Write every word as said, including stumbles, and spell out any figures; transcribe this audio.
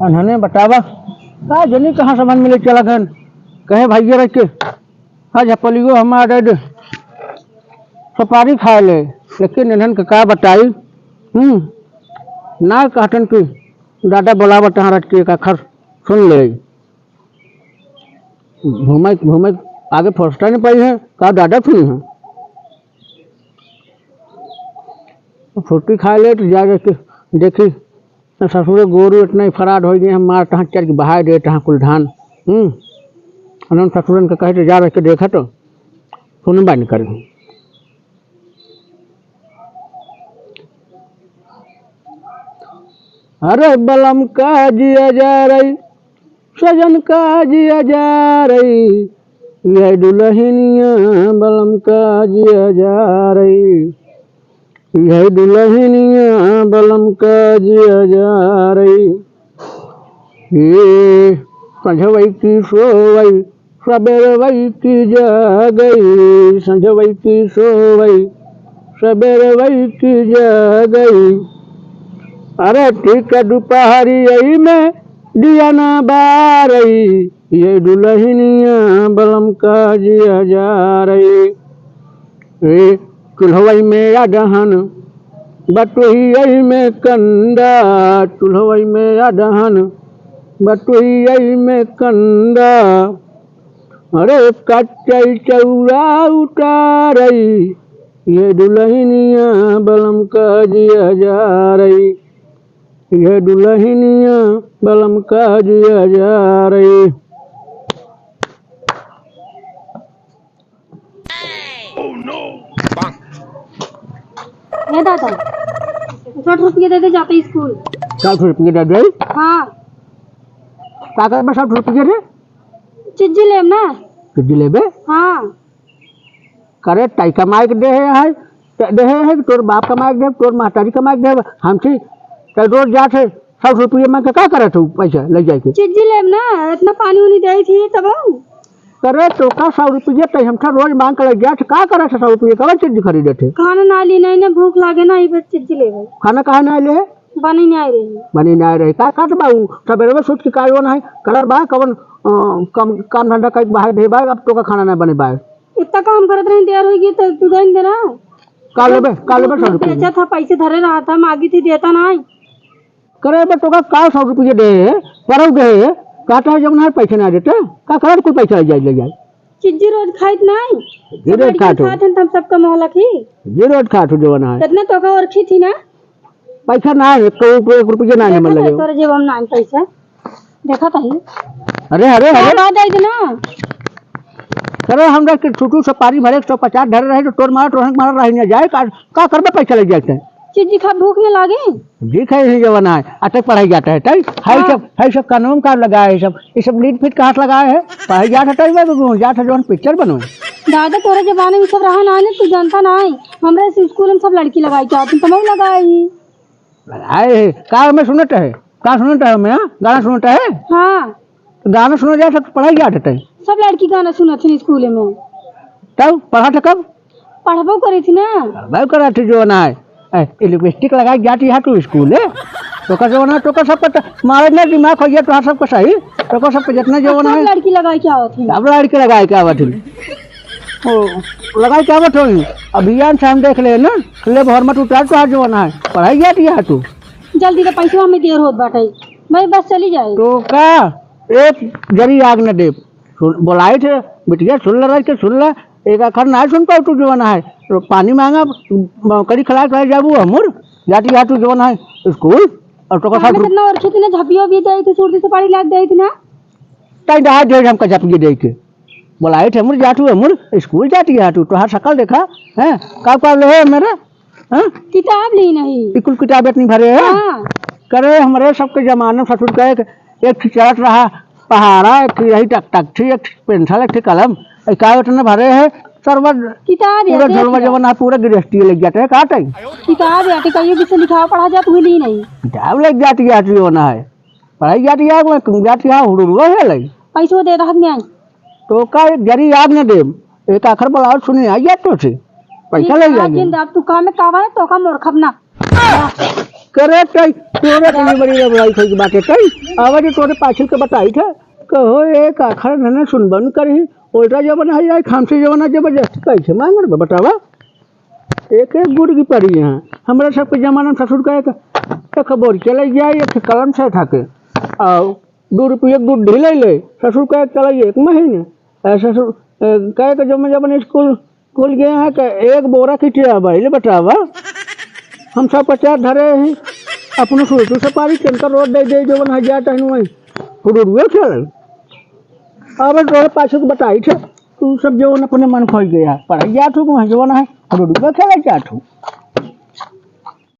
अनहने बतावा, का जनी कहाँ सामान मिले चला गन, कहे भैया रख के, हाँ, झपलियो हमार दे दे, सुपारी खाए ले, लेकिन इन्हन के का बताई, हम्म, ना कहतन कि दादा बोलावत हैं रख के, एक आखर सुन ले। घूमे, घूमे आगे फुर्सत नहीं पाई है, का दादा सुनी है। छुट्टी खाए ले तो जा देख के, देखी, ससुरे गोरू इतना ही फराड हो गए, हम मार तहाँ चढ़ के बहाए दे तहाँ कुल धान। हम्म, उन्होंने ससुरन के कहे तो जा देख के देखा तो सुन बानी करी। अरे बलम का जिया जा रही, सजन का जिया जा रही, यह दुल्हनिया बलम का जिया जा रही, यह दुल्हनिया बलम का जिया जा रही। हे संझवई की सोवई, सबेरवई की जागई, संझवई की सोवई, सबेरवई की जागई। अरे ठीक है, दोपहरी यही में दिया ना बारई, ये दुल्हनिया बलम का जिया जा रही। ए, चुल्हवई में अदहन, बटोहियई में कंदा, चुल्हवई में अदहन, बटोहियई में कंदा। अरे कच्चई चौरा उतारई, ये दुल्हनिया बलम का जिया जा रही, ये दुल्हनिया बलम का जिया जा रही। ए दादा, दस रुपये दे दे, जाते स्कूल। दस रुपये दे दे? हाँ। का करबे दस रुपये रे? चिज्जी लेब ना। चिज्जी लेबे? हाँ। करे, तई कमाए के देहे है, त-, देहे है कि तोर बाप कमाए के देहे, तोर महतारी कमाए के देहे, हमसे त रोज जात है, दस रुपये मांग के का करत हो पैसा ले जाए के? चिज्जी लेब ना, इतना पानी उनी देई थी तब। करे, तोका दस रुपये तई हमसे रोज मांग के ले जात, का करत है दस रुपये, कवन चिज्जी खरीदत है? खाना ना ली, नहीं ना भूख लागे ना, ई बस चिज्जी लेबे। खाना काहे ना ले? बनी ना रही। बनी ना रही, का करत बा उ? सबेरे में सोच के का जवन है, करत बा, कवन, अ, कम, काम धंधा कई बाहर दे बा, अब तोका खाना ना बने बा। इतना काम करत रही, देर होई गई तो तू दे दे ना। का लेबे, का लेबे दस रुपये? बेचा था, पैसे धरे रहा था, मांगी थी, देता ना है। करे बे, तोका का दस रुपये दे है, परऊ दे है, कहता है जब ना पैसे ना देते, का करत कोई पैसा ले जाए, ले जाए? चिज्जी रोज खाइत ना है। चिज्जी रोज खात हो। खात हैं, हम सबका मोहलक ही। चिज्जी रोज खात हो जवन है। इतना तोका और खी थी ना। पैसा ना है, एक, एक रुपया ना है, देखा मतलब। तोरे जेब में ना है पैसा। देखा तही। अरे, अरे, अरे। बात आई ना। अरे, हमरा के छुटू सुपारी भरे एक सौ पचास धरे रहे, तो तोर मारा, तोहन मारा रही ना जाए, का, का करबे पैसा ले जाए? चिज्जी खा भूख में लागे। जी खाए ही जवन है, अटक पढ़ाई जाता है, तई? है हाँ। सब, है सब कानून का लगा है सब, ये सब लीट फिट कहाँ से लगा है? पढ़ाई जाता है, तई बा, जाता जवन पिक्चर बनवे। दादा, तोरे जमाने में सब रहा ना, तू जानता ना है, हमरे स्कूल में सब लड़की लगाई क्या, तुम तमऊ लगाई। लगाए है। का में सुनत है? का सुनत है में, हाँ? गाना सुनत है? हाँ। तो गाना सुनत जात है, पढ़ाई जात है? सब लड़की गाना सुनत है स्कूल में। तब पढ़त है कब? पढ़बो करी थी ना। पढ़बो करत थी जवन है। ए, ये लिपस्टिक लगा के जाती है तू स्कूल, है? तोका जवन है, तोका सबका त-, मारे ना दिमाग हो गया, तोहार सबका सही। तोका सबका जितना जवन सब है। लड़की लगाई क्या होती है? सब लड़की लगाई क्या होती है? ओ, लगाई क्या बात होई? अभियान से हम देख ले ना, ले भर मत उतार, तो आज जवन है, पढ़ाई जाती है तू। जल्दी तो पैसवा में देर होत बाटे, मैं बस चली जाए। तो का, एक जरी आग न देब। सुन, बोलाई थे, बिटिया, सुन ले, रह के सुन ले, एक आखर ना सुन पाऊ तू जवन है, तो पानी मांगा, म-, कड़ी खिला के जाबू हमर, जाती है तू जवन है स्कूल, और तो का हमें साथ कितना और खेती ने झपियो भी दे थे, सुरती से पानी लाग दे थे ना। ताई दहा दे हमका झपियो दे के। बोलाई थे, "मुर जातू है, मुर स्कूल जाती है तू, तोहार शकल देखा, हैं? का, का ले है मेरा? हैं?" किताब ली नहीं। ई कुल किताब इतनी भरे है? हाँ। करे, हमरे सबके जमाने में ससुर का एक, एक ठे चलत रहा पहाड़ा, एक ठे रही टकटकठी, एक ठे पेंसिल, एक ठे कलम। ई का इतने भरे है? सरवा किताब पूरा याद है, झोलवा किताब। जवन है, पूरा गृहस्थी ले जाते हैं, का ताई? किताब याद है, कहियो किसे लिखा पढ़ा जात हुई ली नहीं। किताब ले जाती है, जाती होना है। पढ़ाई जाती है, मैं जाती है, हुड़ुड़ुआ है लाई। पैसो दे रहा मैं। तो का एक जरी आग न देब, एक आखर बोलाओ सुने, आई जात तो से। पैसा ले जाएंगे। जिंदा तू काम में कावा है, तो का मोर खपना। करे तई, तोरे के लिए बड़ी लड़ाई खोई बाटे तई। आवे जो तोरे पाछिल के बताई थे, कहो एक आखर नने सुनबन करही, उल्टा जवन है, आई खामसी जवन है, जबरदस्ती कैसे मांगड़ बे, बतावा? एक एक गुड़ की पड़ी है। हमरा सबके जमाना में ससुर कहे के, एक बोर चले जाए, एक कलम से था के, आओ, दो रुपये गुड़ ढीले ले, ससुर कहे के चले एक महीने। ऐ ससुर, ए, कहे के जब मैं, जब मैं स्कूल, स्कूल गए हैं, के एक बोरा की टिया भाई, ले बतावा। हम सब पचास धरे हैं, अपने सोचू से पारी, चंकर रोड दे दे, जवन हजार टहन वही, हुडुरुए खेल। अब तोरे पाछे को बताई थे, तू सब जवन अपने मन खोई गया, पढ़ाई जात हो, वहाँ जवन है, हुडुरुए खेले जात हो।